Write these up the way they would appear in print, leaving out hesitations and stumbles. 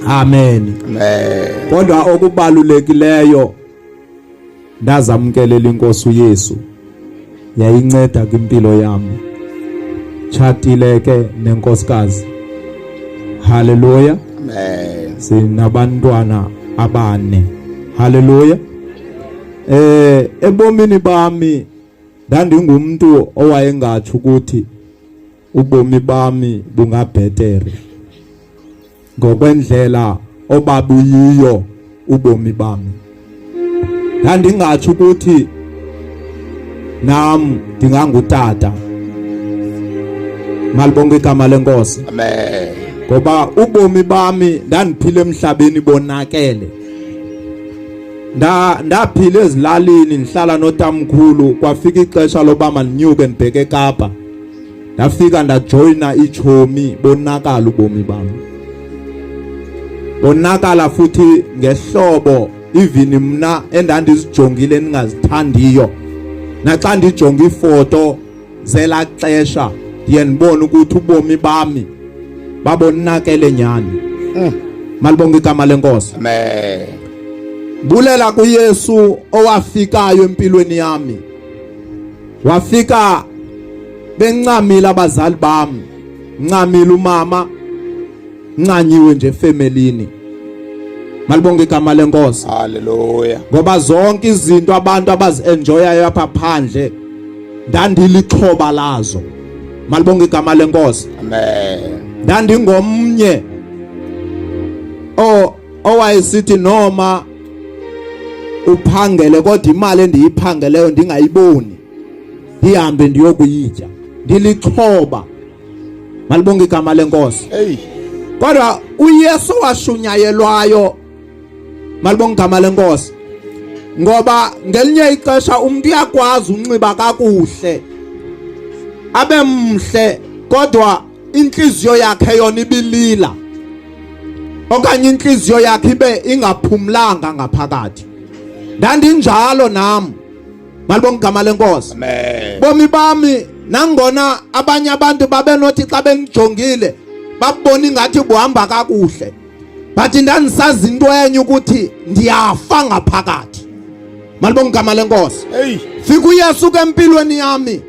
Amen. Amen. Kodwa okubalulekileyo ndazamkelela inkosi uYesu yayinceda kwimpilo yami. Tshatile ke nenkosikazi. Haleluya. Amen. Sinabantwana abane. Haleluya. Ebomini bami ndandingumntu owayengatsho ukuthi ubomi bami bungabhetere ngokwendlela obabuyiyo ubomi bami. Ndandingatsho ukuthi nam ndingangutata. Malibonke igama lenkosi. Amen. Ngoba ubomi bami ndandiphila emhlabeni bonakele. Ndaphila ezilalini ndihlala notamkhulu, kwafika ixesha loba mandinyuke ndibheke eKapa. Ndafika ndajoyina iitshomi, bonakala ubomi bam. Bonakala futhi ngehlobo even mna endandizijongile endingazithandiyo. Naxa ndijonga iifoto zela xesha ndiye ndibone ukuthi ubomi bami babonakele nyani. Malibonge igama lenkosi. Amen. Bulela kuYesu owafikayo empilweni yami. Wafika bencamile abazali bami, ncamile umama, ncanyiwe nje efemelini. Malibonge igama lenkosi. Hallelujah. Ngoba zonke izinto abantu abazienjoyayo apha phandle ndandilixhoba lazo. Malibonge igama lenkosi. Amen. Ndandingomnye owayesithi noma uphangele kodwa imali endiyiphangeleyo ndingayiboni, ndihambe ndiyokuyitya, ndilixhoba. Malibonge igama lenkosi. Hey. Kodwa uYesu washunyayelwayo, malibonge igama lenkosi, ngoba ngelinye ixesha umuntu uyakwazi unxiba kakuhle abe mhle, kodwa inhliziyo yakhe yona ibilila, okanye inhliziyo yakhe ibe ingaphumlanga ngaphakathi. Ndandinjalo nam. Malibonge igama lenkosi. Amen. Bomi bami, nangona abanye abantu babenothi xa bengijongile babona ingathi buhamba kakuhle, but ndandisazi into enye ukuthi ndiyafa ngaphakathi. Malibonge igama lenkosi. Hey. Fika uYesu ke empilweni yami,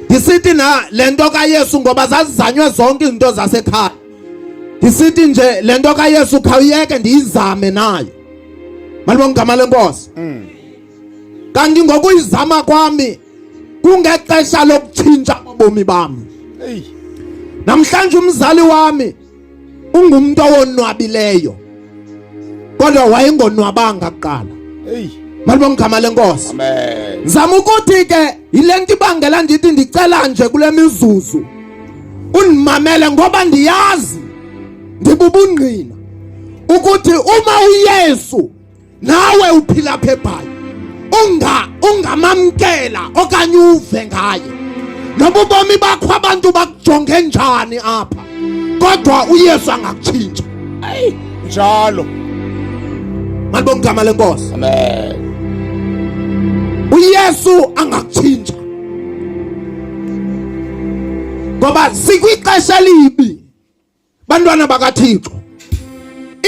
ndisithi na le nto kaYesu, ngoba zazizanywe zonke izinto zasekhaya, ndisithi nje le nto kaYesu khawuyeke ndiyizame nayo. Malibonge igama lenkosi. Kanti ngokuyizama kwami kungexesha lokutshintsha ubomi bami. Hey. Namhlanje umzali wami ungumuntu owonwabileyo, kodwa wayengonwabanga kuqala. Hey. Malibonge igama lenkosi. Amen. Zama ukuthi ke yile nto ibangela ndithi ndicela nje kule mizuzu undimamele, ngoba ndiyazi ndibubungqina ukuthi uma uYesu nawe uphila apha eBhayi ungamamkela okanye uve ngaye, noba ubomi bakho abantu bakujonge njani apha, kodwa uYesu angakutshintsha. Hey, njalo. Malibonge igama lenkosi. Amen. uYesu angakutshintsha, ngoba sikwixesha elibi, bantwana bakaThixo,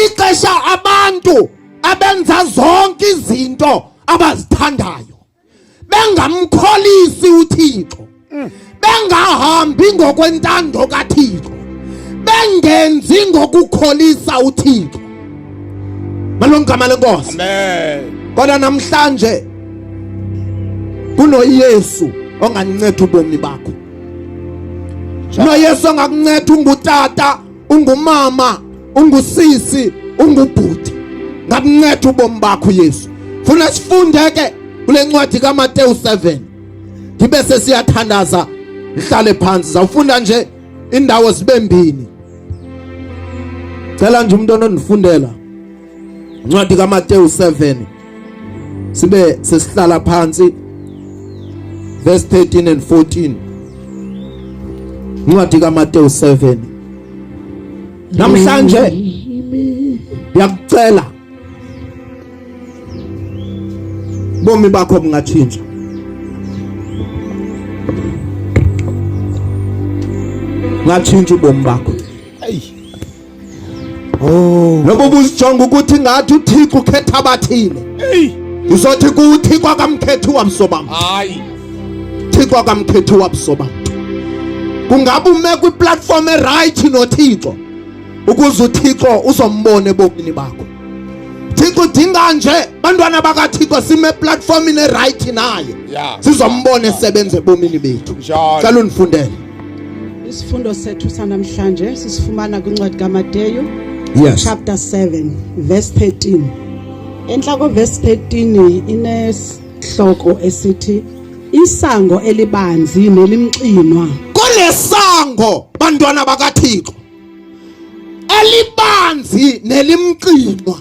ixesha abantu abenza zonke izinto abazithandayo bengamkholisi uThixo, bengahambi ngokwentando kaThixo, bengenzi ngokukholisa uThixo. Malibonge igama lenkosi. Amen. Kodwa namhlanje kunoYesu onganceda ubomi bakho. NoYesu ongakunceda ungutata, ungumama, ungusisi, ungubhuti, ngakunceda ubomi bakho uYesu. Funa sifunde ke kule ncwadi kaMateyu 7, ndibe sesiyathandaza, ndihlale phansi. Zawufunda nje indawo zibe mbini. Cela nje umuntu onondifundela incwadi kaMateyu 7, sibe sesihlala phansi, verse 13 and 14. Incwadi kaMateyu 7. Namhlanje ndiyakucela, bomi bakho bungatshintsha. Ngatshintsha ubomi bakho. Hey. Oh. Noba ubuzijonga ukuthi ngathi uThixo ukhetha abathile. Hey. Uzothi kuThixo akamkhethi wamsoba. Hayi. Thixo akamkhethi wabusoba. Kungabe ume kwiplatform eright noThixo ukuze uThixo uzombona ebomini bakho. Thixo udinga nje bantwana bakaThixo sime eplatformini eright naye. Yeah. Sizombona esebenza ebomini bethu. Njalo. Cela undifundele. Isifundo sethu sanamhlanje sisifumana kwincwadi kaMateyu Yes. chapter 7 verse 13. Enhla ko verse 13 inesihloko esithi isango elibanzi nelimxinwa. Kunesango bantwana bakaThixo elibanzi nelimxinwa.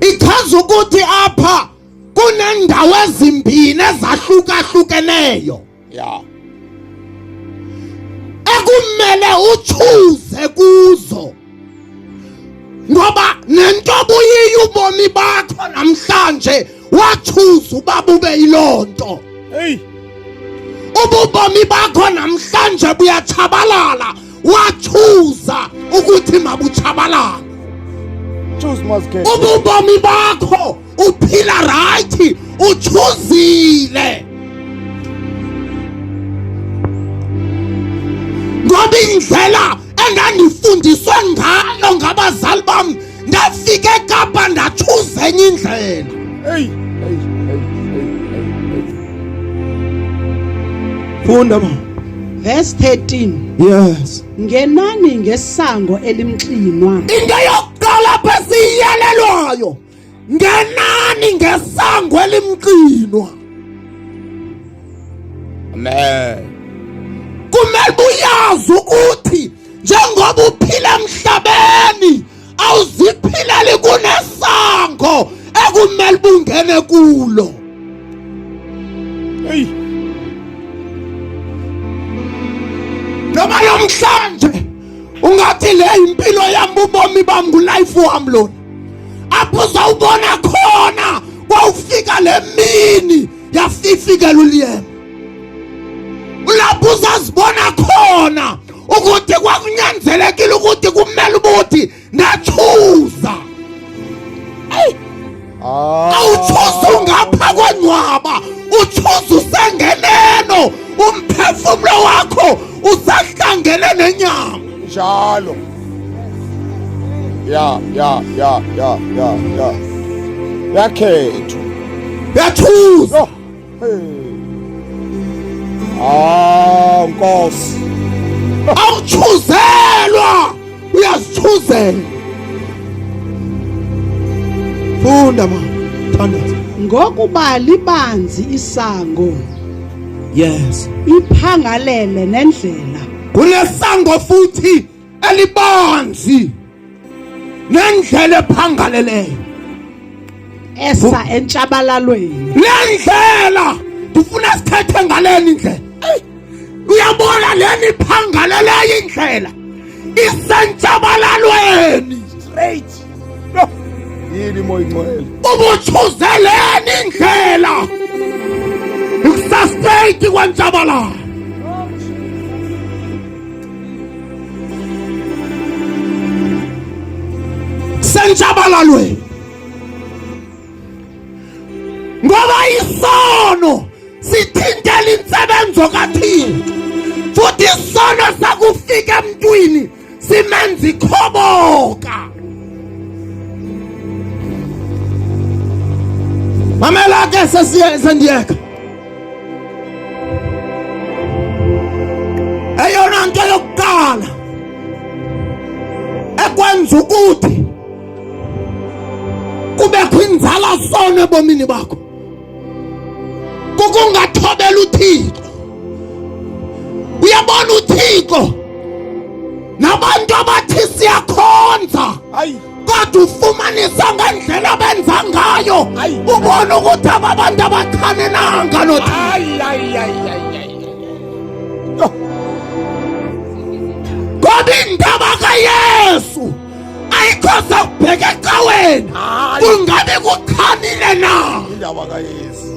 Ichaza ukuthi apha kunendawo ezimbini ezahlukahlukeneyo. Yeah. Ekumele uchuze kuzo. Ngoba nento obuyiyo ubomi bakho namhlanje wachuza uba bube yilonto. Hey. Ububomi bakho namhlanje buyatshabalala wachuza ukuthi mabutshabalale. Choose must get. Ububomi bakho uphila right uchuzile ngoba indlela engangifundiswe ngayo ngabazali bam ndafika eKapa ndachuza enye indlela. Hey, hey, hey, hey, hey. Funda ma. Verse 13. Yes. Ngenani ngesango elimxinwa. Into yokuqala apha esiyalelwayo ngenani ngesango elimxinwa. Amen. Kumele uyazi ukuthi njengoba uphila emhlabeni awuziphileli kunesango ekumele bungene kulo. Hey. Noma namhlanje ungathi le impilo yami ubomi bami ngulife wami lona. Apho uzawubona khona kwawufika le mini yafifikela uLiam. Lapho uzazibona khona ukuthi kwakunyanzelekile ukuthi kumele ukuthi ndachuza. Ah. Awuchuza ungapha kwengcwaba, uchuza usengeneno, umphefumulo wakho usahlangene nenyama. Njalo. Ya, ya, ya, ya, ya, ya. Yakhethwa. Yachuza. Oh. Hey. Ah, Nkosi. Awuchuzelwa, uyazichuzela. Funda ma, thandaza. Ngokuba libanzi isango. Yes. Iphangalele nendlela. Kunesango futhi elibanzi nendlela ephangaleleyo esa entshabalalweni. Le ndlela ndifuna sithethe ngaleni indlela. Uyabona leni iphangaleleyo indlela isentshabalalweni. Straight. No. Yini moya ingcwele. Ubuchuzeleni indlela ikusastraight kwantshabalalo. Sentshabalalweni. Ngoba isono sithintela insebenzo kaThixo futhi isono sakufika emntwini simenza ikhoboka. Mamela ke sesiye sendiyeka. Eyona nto yokuqala ekwenza ukuthi kubekho inzala sono ebomini bakho kukungathobela uThixo. Uyabona uThixo nabantu abathi siyakhonza kodwa ufumanisa ngendlela abenza ngayo ubona ukuthi aba bantu abachanenanga noThixo. Ngoba indaba kaYesu ayikho sokubheka ecaweni kungabe kuchanile na indaba kaYesu.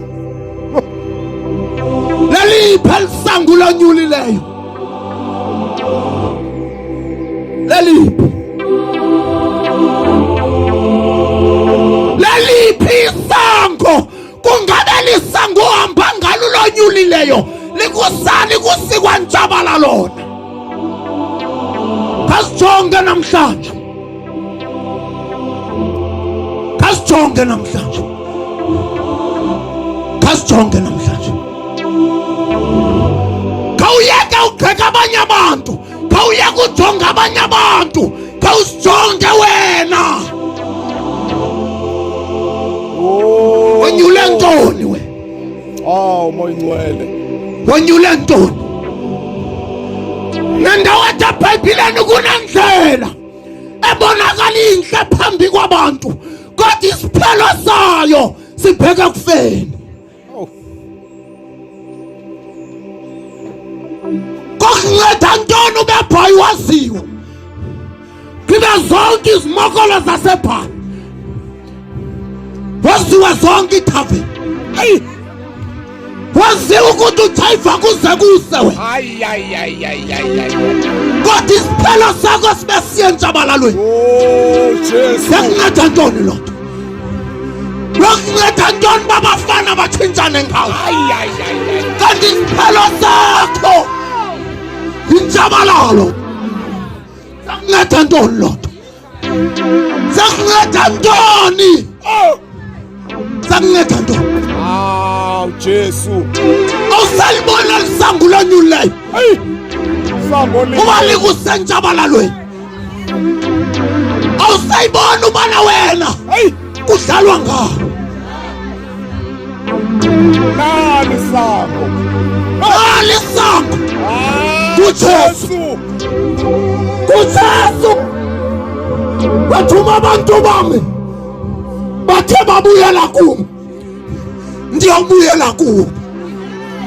Leliphi elisango lonyulileyo? Leliphi? ulonyulileyo likusali kusikwa ntshabala lona. Khasijonge namhlanje, khasijonge namhlanje, khasijonge namhlanje. Khawuyeke ugxeka abanye abantu, khawuyeke ujonga abanye abantu, khawusijonge wena. Oh. Wonyule ntoni wena? Oh, moya ingcwele. Wonyule ntoni? Nendawo ethi eBhayibhileni kunendlela ebonakala inhle phambi kwabantu, kodwa isiphelo sayo sibheka kufeni. Oh. Kokunceda ntoni ubebhayi waziwe? Gqiba zonke izimokolo zasebhayi, waziwa zonke iithaveni. Hayi. Waziwa ukuthi ujayiva kuze kuse wena. Hayi hayi hayi hayi hayi. Kodwa isiphelo sakho sibe siye entshabalalweni. Oh Jesu. Yakunceda ntoni loo nto? Yokunceda ntoni uba abafana batshintshane ngawo? Hayi hayi hayi. Kanti isiphelo sakho yintshabalalo. Sakunceda ntoni loo nto? Sakunceda ntoni? Oh. Sakunceda ntoni? Aw Jesu. Awusalibona lisango lonyuleyo. Hey. Sango li. Uba likusentshabalalweni. Awusayibona ubana wena. Hey. Kudlalwa ngawo. Nali sango. Nali sango. Ah, KuJesu. KuJesu. Bathuma abantu bami. Bathe babuyela kum. Ndiyobuyela kubo.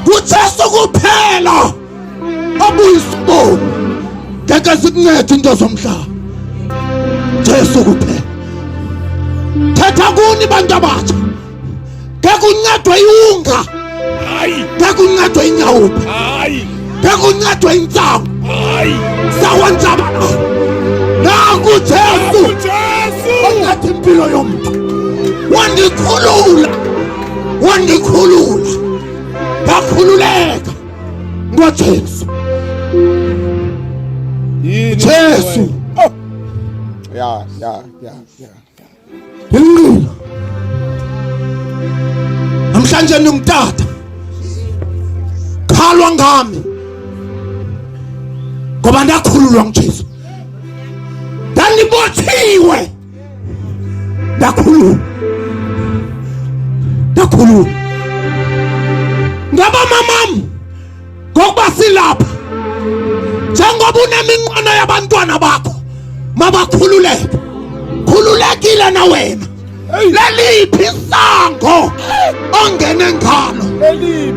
KuJesu kuphela. Abuyisa ubomi. Ngeke zikuncede into zomhlaba. Jesu kuphela. Thetha kuni bantu abatsha. Ngeke uncedwe iwunga. Hayi. Ngeke uncedwe inyawupe. Hayi. Ngeke uncedwe intsangu. Hayi. Sawantshabala. Nanku Jesu. Jesu. Onceda impilo yomntu. Wandikhulula. Wandikhulula. Ndakhululeka. ngoJesu. Yini Jesu. Oh. Ya ya ya ya. Ngilungile. Namhlanje ndingutata. Khalwa ngami. Ngoba ndakhululwa nguJesu. Ndandibothiwe. Ndakhululwa. Ndakhululwa. Ngaba mamam ngokuba silapha njengoba uneminqweno yabantwana bakho mabakhululeke khululekile na wena leliphi isango ongene ngalo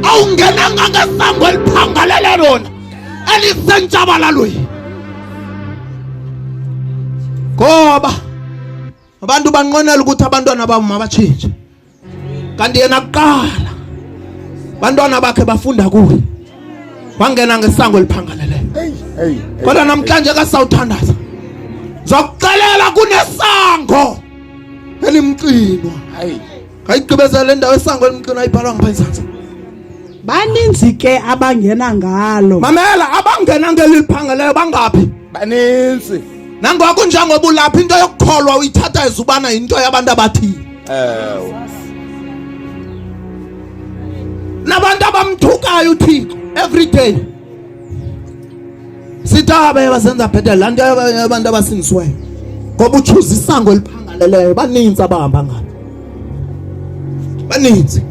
awungenanga ngesango eliphangalele lona elisentshabalalweni ngoba abantu banqwenela ukuthi abantwana babo mabatshintshe kanti yena kuqala bantwana bakhe bafunda kuye wangena ngesango eliphangaleleyo kodwa namhlanje kasawuthandaza zokuxelela kunesango elimxinwa ngayigqibezela le ndawo esango elimxinwa ayibhalwa ngapha ezantsi Baninzi ke abangena ngalo. Mamela, abangena ngeli liphangeleyo bangaphi? Baninzi. Nangoku njengoba ulapha into yokukholwa uyithatha ezubana yinto yabantu abathile. Ewe. Nabantu abamthukayo uThixo every day. Sithi abaye basenza bhetele laa nto yabantu abasindisiweyo. Ngoba utshuza isango eliphangaleleyo baninzi abahamba ngalo. Baninzi.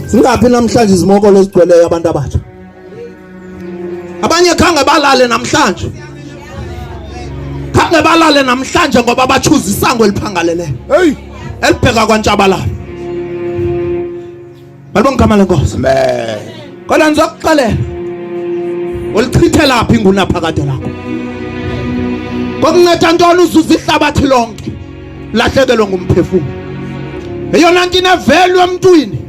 Singaphi namhlanje izimokolo ezigcweleyo abantu abatsha? Abanye khange balale namhlanje. Khange balale namhlanje ngoba batshuza isango eliphangaleleyo. Hey, elibheka kwantshabalalo. Malibonge igama lenkosi. Amen. Kodwa ndizokuxelela ulichithela phi ingunaphakade lakho. Kokunceda ntoni uzuza ihlabathi lonke lahlekelwe ngumphefumlo. Eyona nto inevelwe emntwini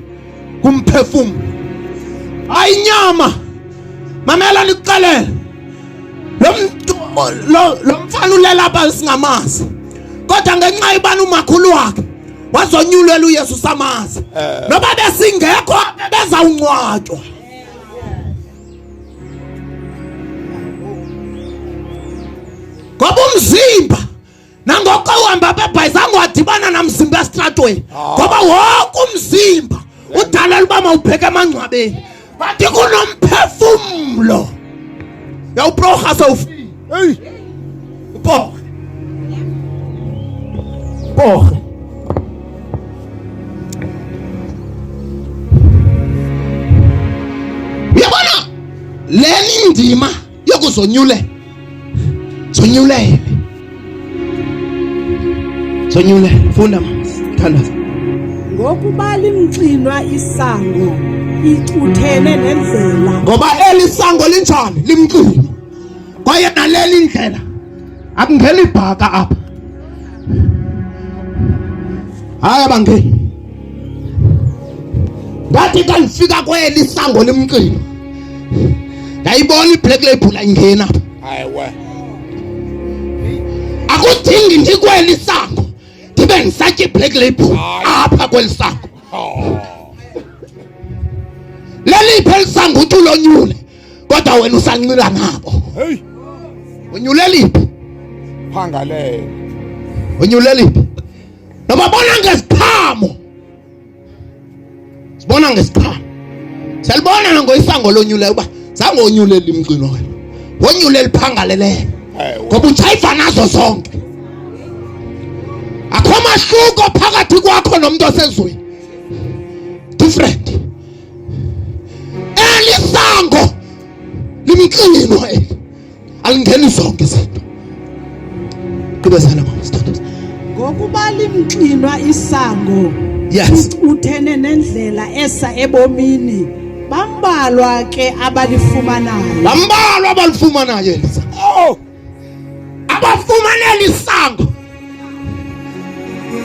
ngumphefumlo. Ayinyama. Mamela ndikuxelele. Lo mntu lo mfana ulela apha singamazi. Kodwa ngenxa yobani umakhulu wakhe Wazonyulela uYesu samazi. Eh. Noba besingekho bezawungcwatywa. Ngoba umzimba nangoko uhamba bebhayi zange wadibana namzimba esitratweni Ah. ngoba wonke umzimba udalela uba mawubheke emangcwabeni but kunomphefumlo yawuproha sewufile Hey. uporhe porhe uyabona lena indima yokuzonyulela zonyulele zonyulele funda mama thandaza Ngokuba limxinwa isango icuthene nendlela. Ngoba eli sango linjani limxinwa kwaye naleli indlela akungeni ibhaka apha hayi abangeni ndathi xa ndifika kweli sango limxinwa ndayibona iblack label ayingena apha Ewe. Akudingi ndikweli sango ndibe ndisatya iblack label apha kweli sango. Oh. Leliphi eli sango uthi ulonyule kodwa wena usanxila nabo. Hey. Unyule liphi? Phangalele. Unyule liphi? Nobabona ngeziqhamo. Sibona ngesiqhamo. Siyalibona nangoisango lonyuleyo uba zange onyulele imcino wena. Wonyulele liphangaleleyo. Ngoba ujayiva nazo zonke. Akho mahluko phakathi kwakho nomuntu osezweni. Different. Eli sango limxinwa eli. Alingeni zonke izinto. Gqibezela mama sithandaza. Ngokuba limxinwa isango Yes. uthene nendlela esa ebomini bambalwa ke abalifumanayo. Bambalwa abalifumanayo eli sango. Oh. Abafumanela isango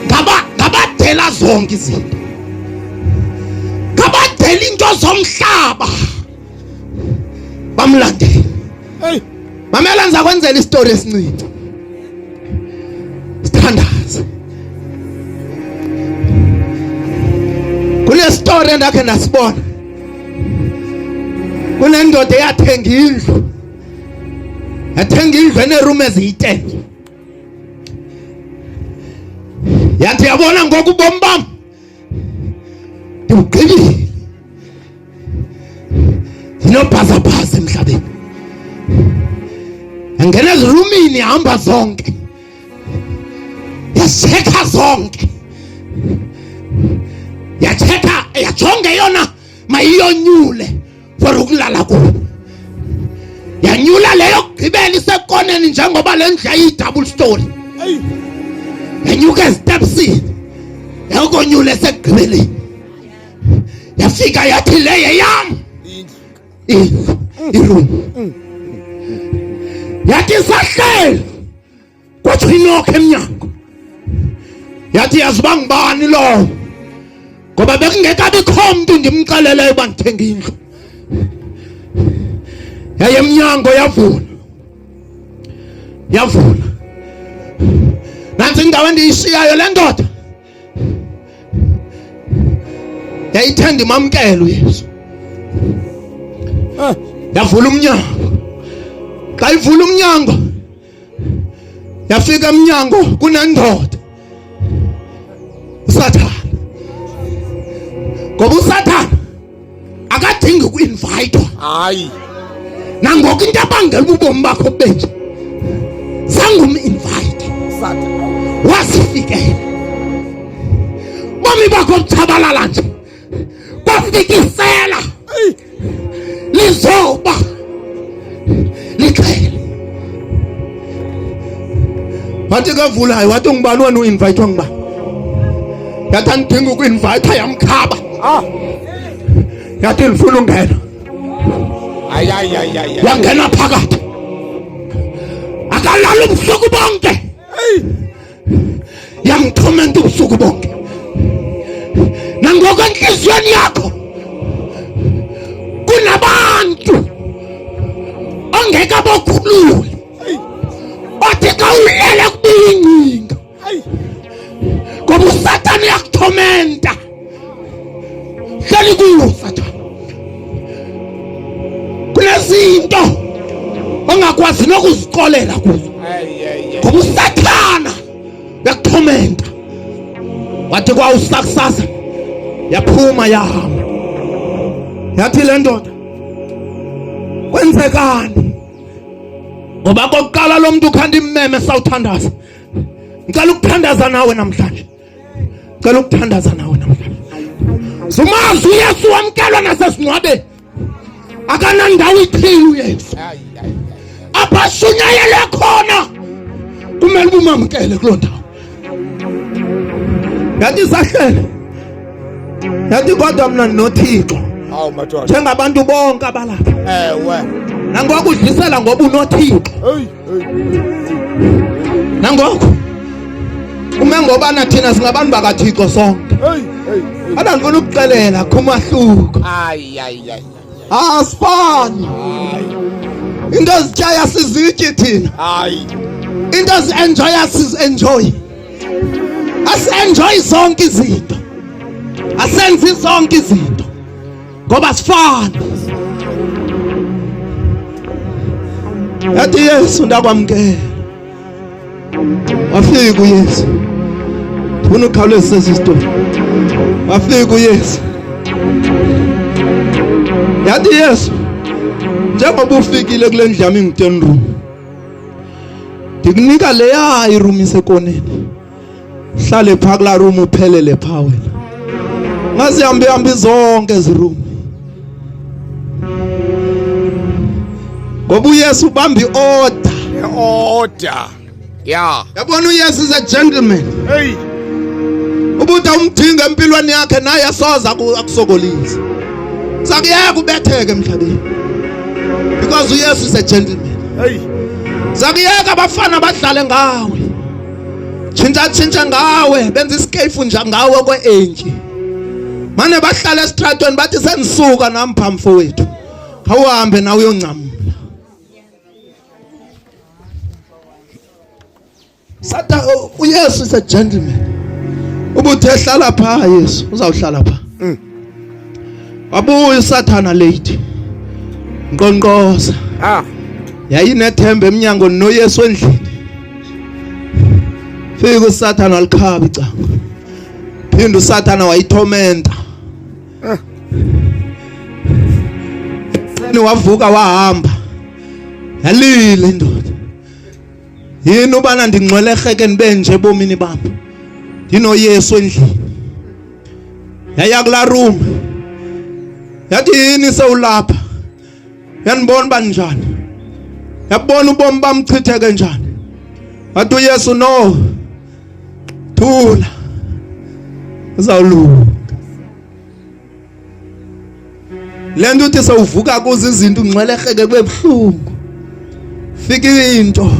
ngaba ngabadela zonke izinto. Ngabadela into zomhlaba. Bamlandele. Hey. Mamela ndiza kwenzela isitori esincinci. Sithandaze. Kune story endakhe ndasibona. Kunendoda eyathenga indlu. Yathenga indlu eneroom eziyi-10. Yathi yabona ngoku ubomi bam ndiwugqibile. Ndinobhazabhaza emhlabeni. Angena ezirumini hamba zonke. Yasheka zonke. Yacheka yajonga yona mayiyonyule for ukulala kuyo. Yanyula leyo kugqibela isekoneni njengoba le ndlu yayiyi-double story. Hey. Yanyuka ezitepsini. Yakonyula esekugqibeleni. Yafika yathi le yeyam. Indlu. Indlu, iroom. Yathi sahleli. Kwatsho inokho emnyango. Yathi yazi uba ngubani lowo. Ngoba bekungekabikho mntu ndimxeleleyo uba ndithenga indlu. Yaye emnyango yavula. Yavula. Nantsi indawo endiyishiyayo le ndoda. Yayithanda imamkele uYesu. Eh. Yavula umnyango. Xa ivula umnyango yafika emnyango kunendoda. uSathana. Ngoba uSathana akadingi uku-invitwa. Hayi. Nangoku into ebangela ubomi bakho bube nje zange um-invite. Sathana. Wasifikela. Bomi bakho butshabalala nje. Kwafika isela. Hey. Lizoba lixele. Wathi kavulayo wathi ungubani wena uinvitwa ngubani? Yathi andidingi ukuinvitwa yamkhaba. Ah. Yathi ndifuna ungena. Ay ay ay ay. ay. Yangena phakathi. Akalala ubusuku bonke. Hey. Yamthomenta ubusuku bonke. Nangoku enhliziyweni yakho kunabantu ongeke abokhulule. Othi xa ulele kubuya ingcinga. Hey. Ngoba uSathane uyakuthomenta. Akakwazi nokuzixolela kuzo. Ngoba uSathana uyakuthomenta. Wathi kwawusakusasa yaphuma yahamba. Yathi le ndoda kwenzekani? Ngoba kokuqala lo muntu ukhanda immeme sawuthandaza. Ngicela ukuthandaza nawe namhlanje. Cela ukuthandaza nawe namhlanje. Sumazi uYesu wamkelwa nasesingcwabeni. Akanandawo ithile uYesu. Apha shunyayelwe khona kumele ubumamkele kuloo ndawo. Yathi sahlele. Yathi kodwa mna ndinoThixo. Awu madoda. Njengabantu bonke abalapha. Ewe. Nangoku udlisela ngoba unoThixo. Hey, hey. Nangoku ume ngobana thina singabantu bakaThixo sonke. Hey, hey. Kodwa ndifuna ukuxelela kho umahluko. Ay ay ay. Asifani. Into ezityayo asizityi thina. Hayi. Into ezienjoya sizienjoy. Asienjoy zonke izinto. Asenzi zonke izinto. Ngoba sifana. Yathi Yesu ndakwamkela. Wafika uYesu. Ndifuna ukhawulezisa esi sitori. Wafika uYesu. Yathi Yesu njengoba ufikile kule ndlu yami ingu-10 room. Ndikunika leya iroom isekoneni. Hlale pha kula room uphelele pha wena. Ngazihambe hambi zonke ezi room. Ngoba uYesu ubamba iorder. Order. Yeah. Yabona uYesu is a gentleman. Hey. Ubuda umdinga empilweni yakhe naye asoza akusokolisa. Sakuyeka ubetheke emhlabeni. Because uYesu is a gentleman. Hey. Sakuyeka abafana badlale ngawe. Tshintsha tshintsha ngawe benza isikefu nje ngawe kweentyi. Mane bahlala esitratweni bathi sendisuka nami pha mfowethu. Khawuhambe nawe uyoncamla. Sata uYesu is a gentleman. Ubuthe hlala pha Yesu, uzawuhlala pha. Wabuya uSathana late. Nqonqoza. Ah. Yayinethemba emnyango noYesu endlini. Fika uSathana walikhaba icango. Phinda uSathana wayithomenta. Seni wavuka wahamba. Yalila indoda. Yini ubana ndingxwelerheke ndibe nje ebomini bam. NdinoYesu endlini. Yaya kulaa room. Yathi yini sewulapha? Yanibona uba njani? Yabona ubomi bam chitheke njani? Wathi uYesu no. Thula. Uzawulunga. Le nto uthi sewuvuka kuzo izinto ungxwelerheke kube buhlungu. Fika into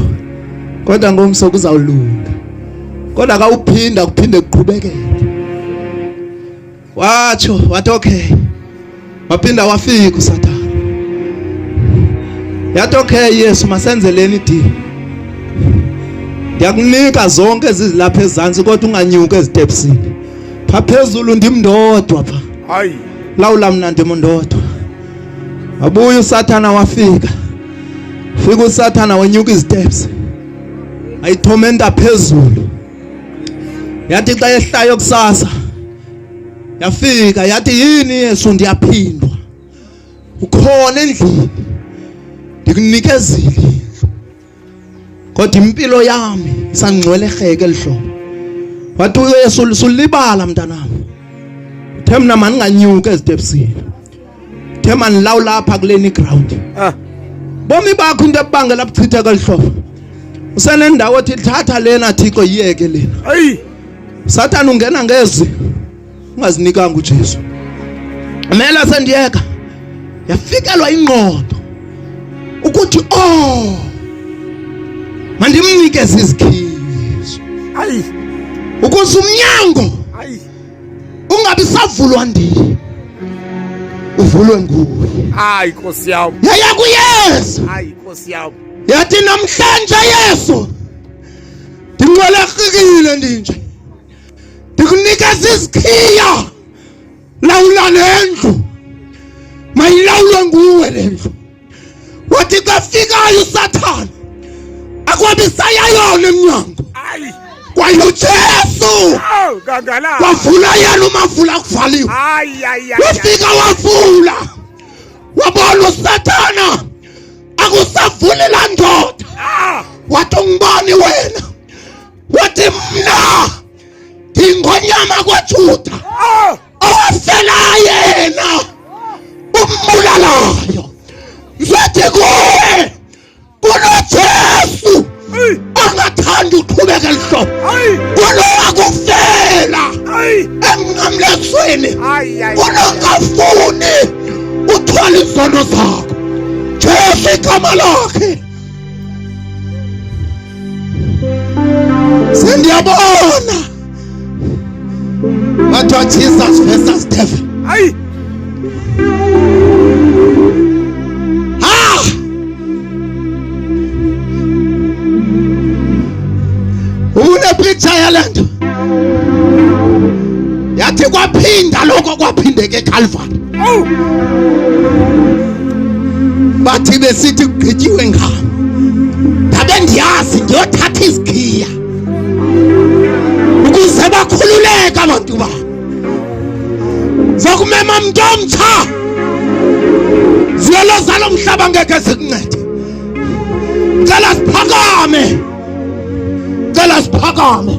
kodwa ngomso kuzawulunga. Kodwa kawuphinda kuphinde kuqhubekele. Watsho wathi okay. Waphinda wafika uSathana. Yathi okay Yesu masenzeleni idili. Ndiyakunika zonke ezilapha ezantsi kodwa unganyuki ezitepsini. Pha phezulu ndim ndodwa pha. Hayi. Lawula mna ndim ndodwa. Wabuya uSathana wafika. Fika uSathana wenyuka iziteps. Ayithomenta phezulu. Yathi xa yehlayo kusasa yafika yathi yini Yesu ndiyaphindwa. Ukhona endlini. Ndikunikezile. Kodwa impilo yami isangcwelerheke elihlobo. Wathi uYesu sulibala mntanami. Uthe mna mandinganyuki ezitepsini. Uthe mandilawula apha kuleni ground. Ah. Bomi bakho into ebangela buchitheke elihlobo. Usenendawo othi thatha lena Thixo yiyeke lena. Hey. Sathana ungena ngezwi ungazinikanga uJesu. Mela sendiyeka. Yafikelwa ingqondo ukuthi oh mandimnikeze izikhiye Yesu. Ayi. Ukuze umnyango Ayi. ungabi savulwa ndiye. Uvulwe nguye. Hayi Nkosi yami. Yaya kuYesu. Hayi Nkosi yami. Yathi namhlanje Yesu ndingcwelerhikile ndinje. Ndikunikeza izikhiya. Lawula lendlu. Mayilawulwe nguwe lendlu. Wathi xa fikayo uSathana akwabi sayayona emnyango. Ayi. Kwaye uJesu Awu kangala. wavula yena umavula kuvaliwe. Ayi ayi ayi. Wafika wavula. Wabona uSathana akusavuli laa ndoda. Ah! Wathi ungubani wena? Wathi mna ndingonyama kwaJuda. Ah! Owafela yena umbulalayo. Ngizothi kuwe kunoJesu angathanda uqhubeka elihlobo. Ayi. Kunowakufela Ayi. emnqamlezweni. Ayi ayi. Kunongafuni uthwala izono zakho. Jesu igama lakhe. Sendiyabona. Bathiwa Jesus versus devil. Ayi. Ha! Ubune picture yale nto. Yathi kwaphinda lokho kwaphindeke eCalvary. Awu. Bathi besithi kugqityiwe ngam. Ndabe ndiyazi ndiyothatha izikhiya. Ukuze bakhululeke abantu bam. Zokumema mntu omtsha. Ziyolo zalo mhlaba ngeke zikuncede. Cela siphakame. Cela siphakame.